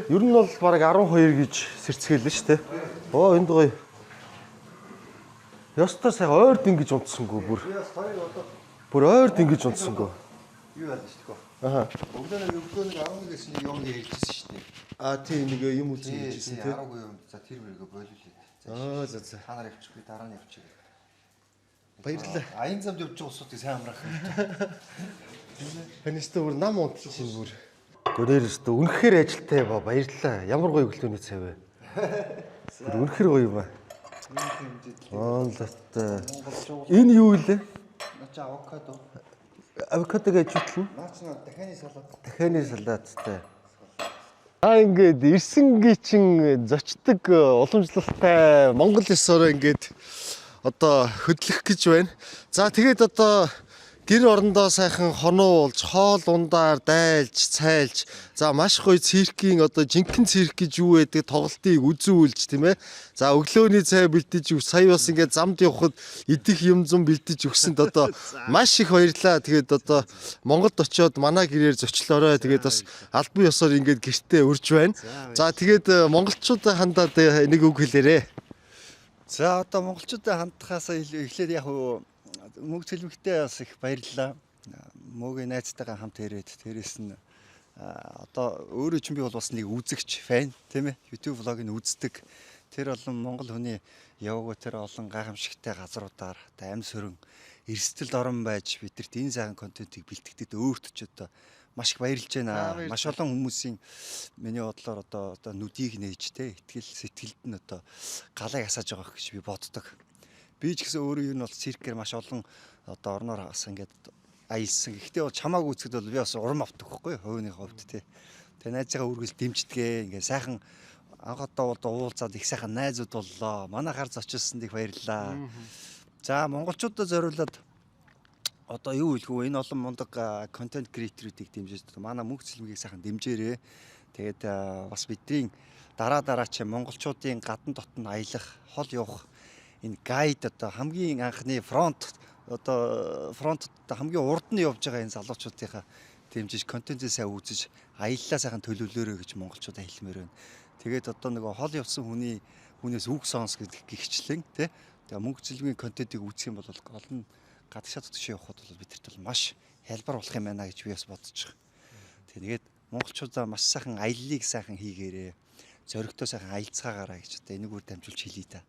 Ер нь бол бараг 12 гэж сэрцгээлээ шүү дээ. Оо энд гоё. Ёстой сайхан ойрд ингэж унтсангүй бүр. Би бас хоёр удаа Бүр ойрд ингэж унтсангүй. юу ялна шүү дээ. Аха. Өглөө нэг өглөө нэг 11-ээс нэг юм хэлжсэн шүү дээ. А тийм нэг юм үзэн хийжсэн Тий, тий. 10 юм. За тэр мөргөө болиулээ. За Аа за за. та нар явчихгүй дараа нь явчих. Баярлалаа. Аян замд явж байгаа улсуудыг сайн амраах юм. Таньстай бүр нам унтчих чинь бүр. Гөнөр өстө үнэхээр ажилтай ба баярлалаа. Ямар гоё өглөөний цай вэ? Бүр үнэхээр гоё юм аа. Оолоттой. Энэ юу вэ? Наа чи авокадо. Авокадог ажиглана. Наа чи дахианы салат. Дахианы салааттай. А ингээд ирсэнгийн чин зочдөг уламжлалтай Монгол ёсороо ингээд одоо хөдлөх гэж байна. За тэгээд одоо гэр орондоо сайхан хоноо уулж, хоол ундаар дайлж, цайлж, за маш гоё циркийн одоо жинхэнэ цирк гэж юу байдаг тоглолтыг үзүүлж тийм ээ. За өглөөний цай бэлдэж өг, сая бас ингээд замд явхад идэх юм зам бэлдэж өгсөнд одоо маш их баярлаа. Тэгээд одоо Монголд очиод манай гэрээр зочлоорой. Тэгээд бас албан ёсоор ингээд гэртээ урьж байна. За тэгээд монголчуудаа хандаад нэг үг хэлээрэй. За одоо монголчуудад хандхаасаа илүү эхлээд яг мөг цэлмэгтэй бас их баярлалаа. Мөгийн найзтайгаа хамт ирээд тэрээс нь Одоо өөрөө чинь би бол бас нэг үзэгч fan, тийм ээ. YouTube vlog-ыг үздэг. Тэр олон монгол хүний яваагүй тэр олон гайхамшигтай газруудаар одоо амь сөрөн эрсдэлд орон байж бидэрт энэ сайхан контентыг бэлтгэдэг өөрт ч одоо маш их баярлж байна. Маш олон хүмүүсийн миний бодлоор одоо нүдийг нээж те итгэл сэтгэлд нь одоо галыг асааж байгаа гэж би боддог. Би ч гэсэн өөрөө юу нь бол циркээр маш олон одоо орноор бас ингээд аялсан. Гэхдээ бол чамааг үзэхэд бол би бас урам авдаг байхгүй юу? Хувийн хувьд те. Тэгээ найзыгаа үргэлж дэмждэгэ. Ингээд сайхан анх одоо бол уулзаад их сайхан найзууд боллоо. Манай гар зочилсонд их баярлалаа. За, монголчуудад зориулаад одоо юу хэлэх вэ? Энэ олон мундаг content creator уудыг дэмжиж одоо манай мөнх цэлмэгийг сайхан дэмжээрэй. Тэгээд бас бидний дараа дараа чи монголчуудын гадна дотн аялах, хол явах энэ guide одоо хамгийн анхны front одоо front одоо хамгийн урд нь явж байгаа энэ залуучуудынхаа дэмжиж, контентыг сайн үзэж, аяллаа сайхан төлөвлөөрэй гэж монголчуудаа хэлмээр байна. Тэгээд одоо нөгөө хол явсан хүний хүнээс үг сонс гэдэг гихчлэн тий. Тэгээ мөнх цэлмэгийн контентыг үзэх юм бол гол нь гадагшаа дотгошоо явхад бол бидэрт бол маш хялбар болох юм байна гэж би бас бодож байгаа. Тэгээд монголчуудаа маш сайхан аяллыг сайхан хийгээрээ, зоригтой сайхан аялцгаагаарай гэж одоо энэгээр дамжуулж хэлье та.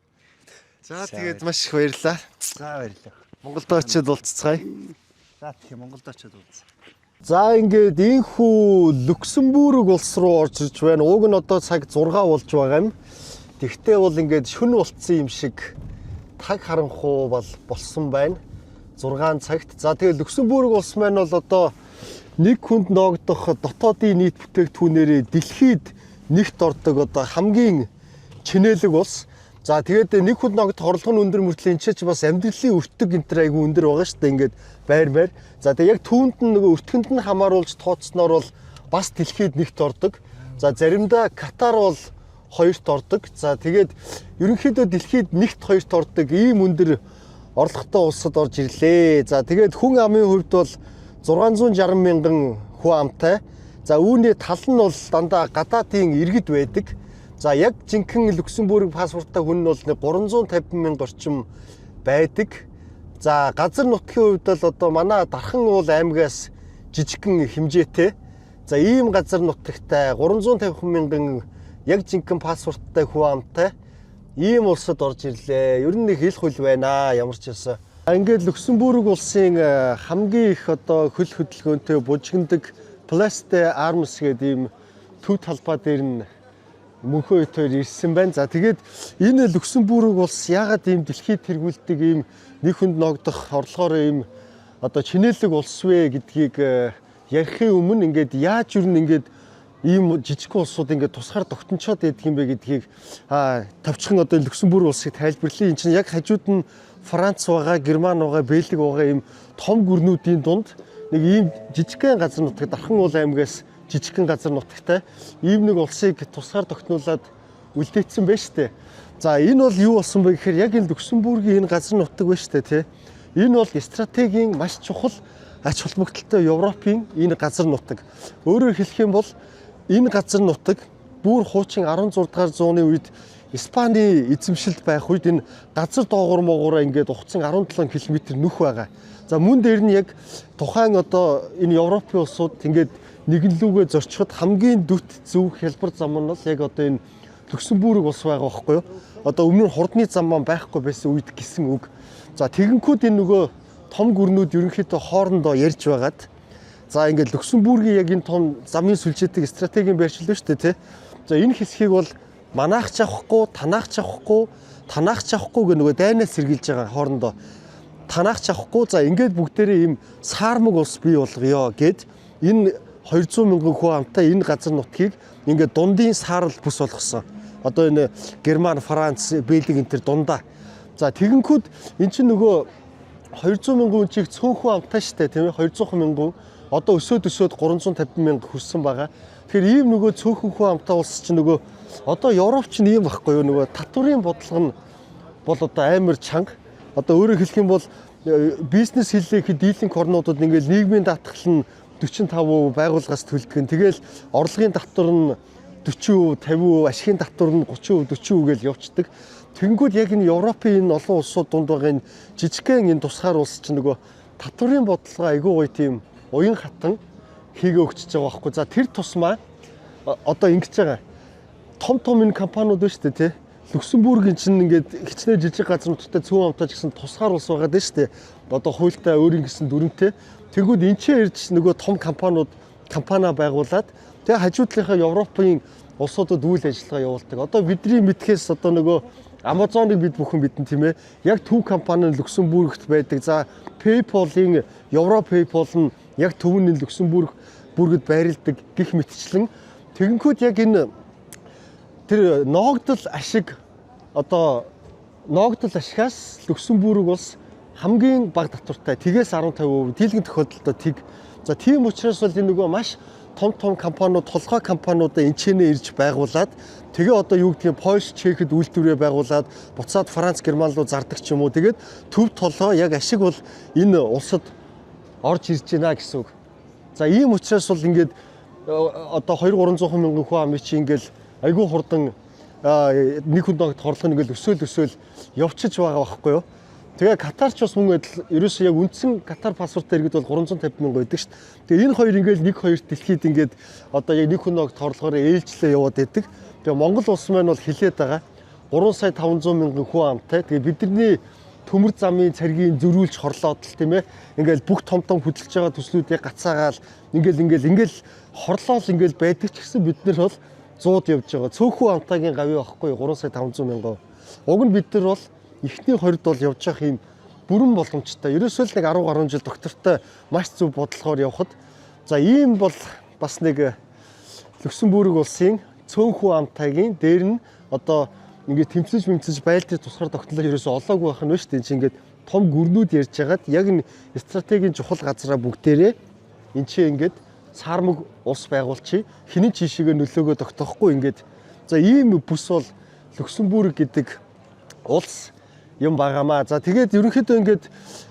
За, тэгээд маш их баярлалаа. За, баярлалаа. Монголд очиод уулзцгаая. За, тэгэхээр Монголд очиод уулзъя. За, ингээд ийнхүү Люксембург улс руу орж ирж байна. Уг нь одоо цаг 6 болж байгаа юм. Тэгтээ бол ингээд шөнө болцсон юм шиг таг харанхуу бол болсон байна. 6 цагт. За, тэгээ Люксембург улс маань бол одоо нэг хүнд ноогдох дотоодын нийт бүтээгдэхүүнээрээ дэлхийд нэгт ордог одоо хамгийн чинээлэг улс. За, тэгээд нэг хүнд ноогдох орлого нь өндөр мөртлөө энэ ч бас амьдралын өртөг энэ төр айгүй өндөр байгаа шүү дээ, ингээд байр байр. За, тэгээд яг түүнд нь нөгөө өртгөнд нь хамааруулж тооцсноор бол бас дэлхийд нэгт ордог. За, заримдаа Катар бол хоёрт ордог. За, тэгээд ерөнхийдөө дэлхийд нэгт хоёрт ордог ийм өндөр орлоготой улсад орж ирлээ. За, тэгээд хүн амын хувьд бол 660 мянган хүн амтай. За, үүний тал нь бол дандаа гадаадын иргэд байдаг. За, яг жинхэнэ Люксембург паспорттой хүн нь бол нэг 350 мянга орчим байдаг. За, газар нутгийн хувьд бол одоо манай Дархан уул аймгаас жижигхэн хэмжээтэй. За, ийм газар нутагтай 350 мянган яг жинхэнэ паспорттой хүн амтай ийм улсад орж ирлээ. Ер нь нэг хэл хөл байна ямар ч байсан. Ингээд Люксембург улсын хамгийн их одоо хөл хөдөлгөөнтэй бужигнадаг Place d'Armes гэдэг ийм төв талбай дээр нь мөнхөө ит хоёр ирсэн байна. За, тэгээд энэ Люксембург улс яагаад ийм дэлхийд тэргүүлдэг ийм нэг хүнд ноогдох орлогоор ийм одоо чинээлэг улс вэ гэдгийг ярихын өмнө ингээд яаж юу ингээд ийм жижиг улсууд ингээд тусгаар тогтночоод байдаг юм бэ гэдгийг товчхон одоо Люксембург улсыг тайлбарлая. Энэ чинь яг хажууд нь Франц байгаа, Герман байгаа, Бельги байгаа ийм том гүрнүүдийн дунд нэг ийм жижигхэн газар нутаг, Дархан уул аймгаас жижигхэн газар нутагтай ийм нэг улсыг тусгаар тогтнуулад үлдээсэн байж тээ. За, энэ бол юу болсон бэ гэхээр яг энэ Люксембургийн энэ газар нутаг байна штэ, тий. Энэ бол стратегийн маш чухал ач холбогдолтой Европын энэ газар нутаг. Өөрөөр хэлэх юм бол энэ газар нутаг бүр хуучин 16 дугаар зууны үед Испани эзэмшилд байх үед энэ газар доогуур моогоороо ингээд ухцсан 17 км нүх байгаа. За, мөн дээр нь яг тухайн одоо энэ Европын улсууд ингээд нэгэн лүүгээ зорчиход хамгийн дөт зөв хялбар зам нь бол яг одоо энэ Люксембург улс байгаа байхгүй юу? Одоо өмнө нь хурдны зам маань байхгүй байсан үед гэсэн үг. За, тэгэнгүүт энэ нөгөө том гүрнүүд ерөнхийдөө хоорондоо ярьж байгаад, за, ингээд Люксембургийн яг энэ том замын сүлжээтэй стратегийн байршил шүү дээ, тий. За, энэ хэсгийг бол манаах ч авахгүй, танаах ч авахгүй, танаах ч авахгүй гэх нөгөө дайнаас сэргийлж байгаа хоорондоо. Танаах ч авахгүй, за, ингээд бүгдээрээ ийм саармаг улс бий болгоё гэд энэ 200 мянган хүн амтай энэ газар нутгийг ингээд дундын саарал бүс болгосон. Одоо энэ Герман, Франц, Бельги энэ төр дундаа. За, тэгэнгүүт эн чинь нөгөө 200 мянган хүн чих цөөхөн амтай штэ, тийм ээ, 200 мянган, одоо өсөөд өсөөд 350 мянга хүрсэн байгаа. Тэгэхээр ийм нөгөө цөөхөн хүн амтай улс чинь нөгөө одоо Европ чинь ийм байхгүй юу, нөгөө татварын бодлого нь бол одоо амар чанга. Одоо өөрөөр хэлэх юм бол бизнес хэллэхэд дийлэнх орнуудад ингээл нийгмийн даатгал нь 45% байгууллагаас төлдөг нь. Тэгэл орлогын татвар нь 40%, 50%, ашигын татвар нь 30%, 40% гэж явцдаг. Тэнгүүд яг энэ Европын энэ олон улсууд дунд байгаа энэ жижигхэн энэ тусгаар улс чинь нөгөө татварын бодлого айгүй гоё тийм уян хатан хийгээ өгчөж байгаа байхгүй. За тэр тусмаа одоо ингэж байгаа. Том том энэ компаниуд байна шүү дээ, тий. Люксембургийн чинь ингээд хичнээн жижиг газруудтай цөөн амтаа ч гэсэн тусгаар улс байгаа дээ шүү дээ. Одоо хуультай өөрийн гэсэн дүрмтэй. Тэгвэл энэ ч ирж нөгөө том компаниуд компани байгуулад тэгээ хажуудлынхаа Европын улсуудад үйл ажиллагаа явуулдаг. Одоо бидний мэдхээс одоо нөгөө Amazon-ыг бид бүхэн мэднэ, тийм ээ. Яг төв компани нь Люксембургт байдаг. За, PayPal-ын Евро PayPal нь яг төв нь Люксембург бүргэд байрладаг гэх мэтчлэн. Тэгэнгүүт яг энэ тэр ноогдол ашиг, одоо ноогдол ашигаас Люксембург улс хамгийн бага татвартай. Тэгээс 15%, дийлэнх тохиолдолд тэг. За, тийм учраас бол энэ нөгөө маш том том компаниуд, толгой компаниудаа энэ ч нэ ирж байгуулад, тэгээ одоо юу гэдгийг Польш, Чехэд үйлдвэрээ байгуулад, буцаад Франц, Герман руу зардаг ч юм уу. Тэгээд төв толгой яг ашиг бол энэ улсад орж ирж байна гэсэн үг. За, ийм учраас бол ингээд одоо 2 300 мянган хүн амын чи ингээл айгүй хурдан нэг хүн догт хорлох нь ингээл өсөөл өсөөл явчиж байгаа байхгүй юу? Тэгээ Катар ч бас мөн адил, ерөөсөө яг үндсэн Катар паспорттой иргэд бол 350 мянга байдаг шүү дээ. Тэгээ энэ хоёр ингээл нэг хоёр дэлхийд ингээд одоо яг нэг хүн огт хорлохоор ээлжлээ яваад байдаг. Тэгээ Монгол улс маань бол хилээд байгаа. 3 сая 500 мянган хүн амтай. Тэгээ бидний төмөр замын царгийн зөрүүлж хорлоод л, тийм ээ, ингээл бүх том том хөдөлж байгаа төслүүдийг гацаагаал ингээл ингээл ингээл хорлоол ингээл байдаг ч гэсэн бид нар бол 100-д явж байгаа. Цөөхөн амтаагийн гавь байхгүй 3 сая 500 мянган. Уг нь бид нар бол эхний 20-д бол явж явах юм бүрэн боломжтой. Ерөөсөө л нэг 10 гаруй жил доктортой маш зөв бодлогоор явхад за ийм бол бас нэг Люксембург улсын цөөнхүү амтайгийн дээр нь одоо ингээд тэмцэж мэмцэж байлдаж тусгаар тогтнолоо ерөөсөө олоогүй байх нь шүү дээ. Энд чинь ингээд том гүрнүүд ярьж хагаад яг энэ стратегийн чухал газараа бүгдээрээ энэ чинь ингээд саармаг улс байгуулчих, хинэн чишээгээ нөлөөгөө тогтоохгүй ингээд за ийм бүс бол Люксембург гэдэг улс юм багамаа. За, тэгээд ерөнхийдөө ингээд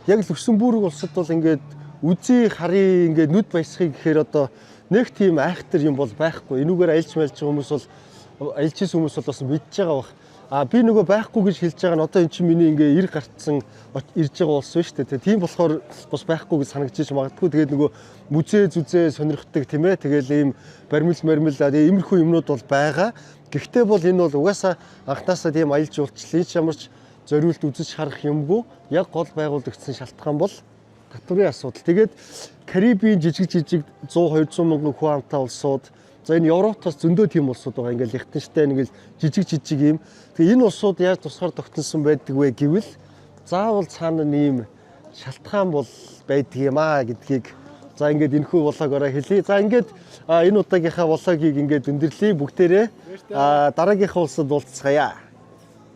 яг Люксембург улсад бол ингээд үзий харъя, ингээд нүд баясхыг гэхээр одоо нэг тийм айхтар юм бол байхгүй. Энүүгээр аялж мэлж байгаа хүмүүс бол, аялж исэн хүмүүс бол бас мэдж байгаа бах. А би нөгөө байхгүй гэж хэлж байгаа нь одоо эн чинь миний ингээ эр гарцсан ирж байгаа улс шүү дээ. Тийм болохоор бас байхгүй гэж санагдчих магадгүй. Тэгээд нөгөө музей зүзээ сонирхдаг, тийм ээ. Тэгэл ийм баримл мармил, тэгээ иймэрхүү юмнууд бол байгаа. Гэхдээ бол энэ бол угаасаа анхнаасаа тийм аялал жуулчлалын ч ямар ч зориулт үзэж харах юмгүй. Яг гол байгуулагдсан шалтгаан бол татварын асуудал. Тэгээд Карибийн жижиг жижиг 100 200 мянган хүн амтай улсууд. За, энэ Европоос зөндөө тийм улсууд байгаа. Ингээл Лихтенштейн, ингээл жижиг жижиг юм. Тэгээ энэ улсууд яаж тусгаар тогтносон байдаг вэ гэвэл заавал цаана нь ийм шалтгаан бол байдаг юм аа гэдгийг за ингээд энэхүү vlog оороо хэлье. За, ингээд энэ удаагийнхаа vlog ийг ингээд өндөрлөе бүгдээрээ. Дараагийнхаа улсад уулзцгаая.